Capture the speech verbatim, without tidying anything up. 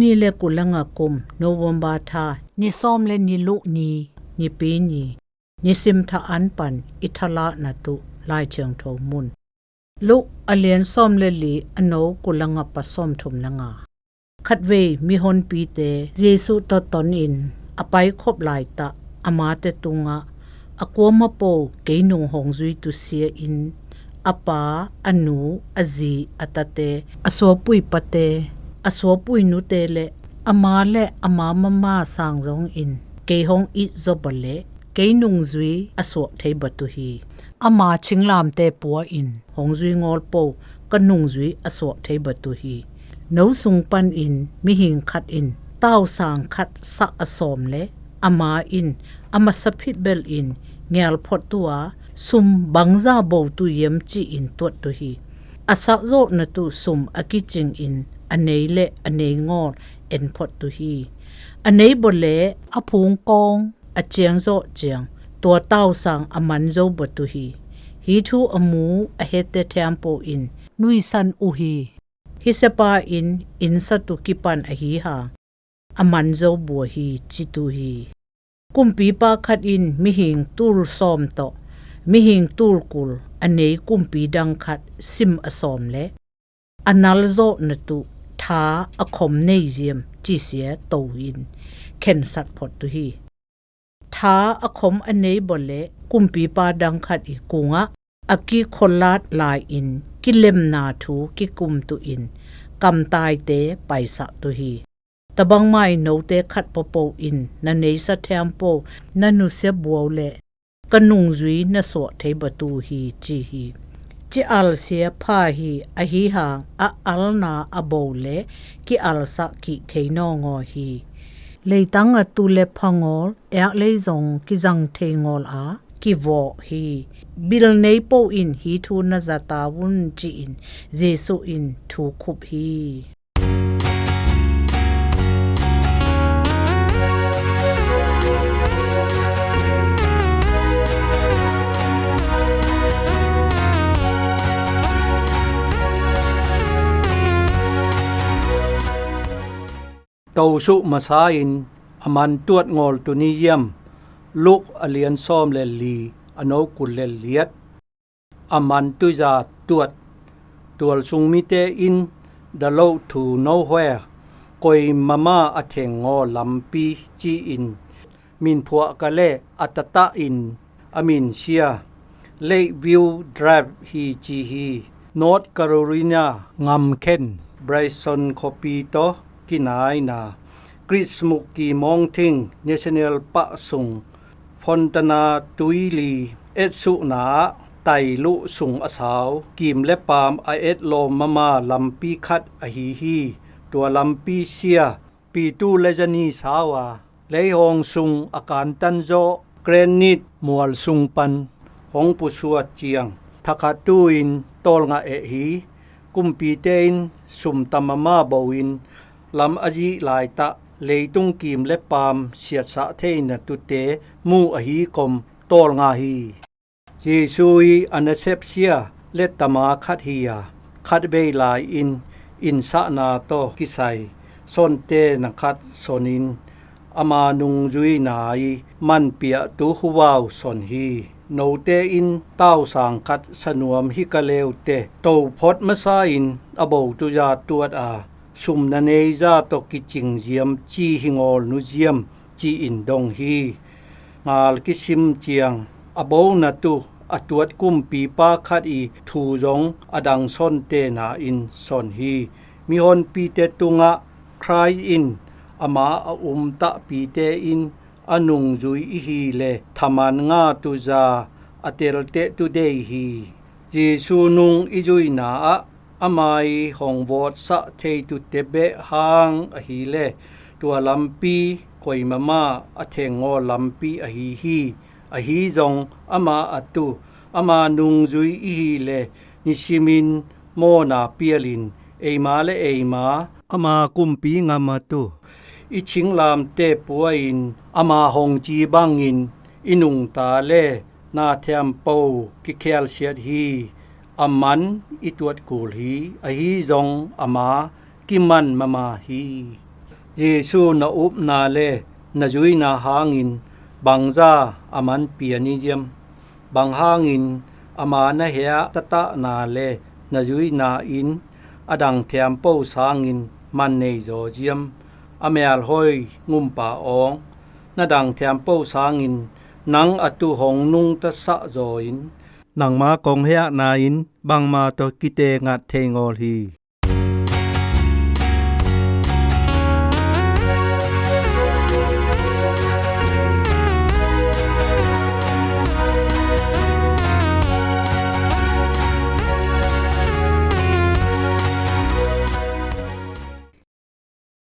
Ni le kul le nga kum November tha, ni sawm le ni luh ni, Nipi ni, nisim tha an pan i thalah na tuh Lai Thiangtho mun. Luh a lian sawm le li, a no kul le nga pan sawm thum le nga. Khatvei mihonpite Jesuh tawh ton in a paikhop laitah, amate tungah a kuama po kei nung hong zui tu sia in, a pa, a nu, a zi, a tate, a suapui pate, a suapui nute le ama le ama mama sang zong in kei hong it zaw bawleh kei nung zui a suak thei bawt uh hi. Ama chinglamte pua in hong zui ngawl po ka nung zui a suak thei bawt uh hi. No sung pan in mihing khat in tausang khat sak a sawm le ama in a masa phit bel in ngial phot uh a, sum bangza bo tu hiam ci-in tuat uh hi. A sak zawh na tuh sum a kicing in a nei le a nei ngawl en phot uh hi. A nei bawleh a phung kawng a ciang zawh ciang tua tausang a man zo bawt uh hi. Hih thu a mu a hette thiampo in nuisan uh hi. Hih siapa in inn sat uh kipan ahi hang a man zo bua hi, ci tu hi. Kumpipa khat in mihing tul sawm tawh mihing tul kul a nei kumpi dang khat sim a sawm le a nal zawh na tuh tha a khom nei ziam ci sia to in khensat phot uh hi. Tha a khom a nei bawleh kumpipa dang khat i kungah a kikhollat lai in kilemna thu kikum tuh in kamtaite paisak tuh hi. Tabang mai note khat papo in na neisa thiampo na nusia buau le ka nung zui na suak thei bawt uh hi, ci hi. Ci alsia pha hi, ahi hang a alna a bo le ki alsak kih thei nawngaw hi. Leitang a tu le pha ngawl, eak lei zong kizang thei ngawl a kivawh hi. Bil nei po in hih thu na zata un, ci-in Jesuh in thu khup hi. Tosuh masa in a man tuat ngawl tu ni hiam? Luk a lian sawm le li, a no kul le liat. A man tuiza tuat. Tualsung mite in the road to nowhere, koimama a theng ngaw lampi ci-in min phuah ka le a tatah in a min sia Lakeview Drive hi ci hi. North Carolina ngamkhen Bryson khuapi tawh kinaina Chris Smucky Mountain National Park sung Fontana tuili etsuhna ah tailuh sung a sau kim le paam a etlawm mama lampi khat ahi hi. Tua lampi sia pitu le zani sau a, leihawng sung a kantan zawh granite mual sung pan hong pusuat ciang thakhat tu-in tawlngah eh hi. Kumpite in sum tam mama bo in lam a zih laitah leitung kim le paam siatsah theina tute mu ahi kom tawlngah hi. Jesuh i a nasep sia lettama khat hi a, khatvei lai-in innsahna tawh kisai sonte na khat son in ama nungzuina i manpiahtu huvau son hi. Note in tausang khat sanuam hi ka leute, tophot masa in a bo tuza tuat a, sum na neiza tawh kicing ziam ci hi ngawl nu ziam ci-in dong hi. Ngal kisim ciang a bo na tu a tuat kumpipa khat i thu zong a dang sonte na in son hi. Mihonpite tungah Khrist in ama a umtahpite in a nungzui i hi le thaman nga tuza a telteh tu dei hi. Jesuh nung i zuina ah ama i hong vawtsah thei tute beh hang ahi le tua lampi koimama a theng ngaw lampi ahi hi. Ahi zong ama a tu ama nungzui i hi le nisimin mawna pialin eima le eima ama kumpi ngam a tu i chinglamte pua in ama hong ci bangin i nungta le na thiampo kikhialsiat hi. A man i tuat kul hi. Ahi zong ama kiman mama hi. Jesu na upna le na zuihna hangin bangzah a man pian i hiam? Bang hangin ama na hehah tatahna le na zuihna in a dang thiampo sangin man neizaw hiam? A mialhoi ngumpa awng, na dang thiampo sangin nang a tuh hong nungta sahzaw in, nangma kong hehahna in bangmah tawh kitengat thei ngawl hi.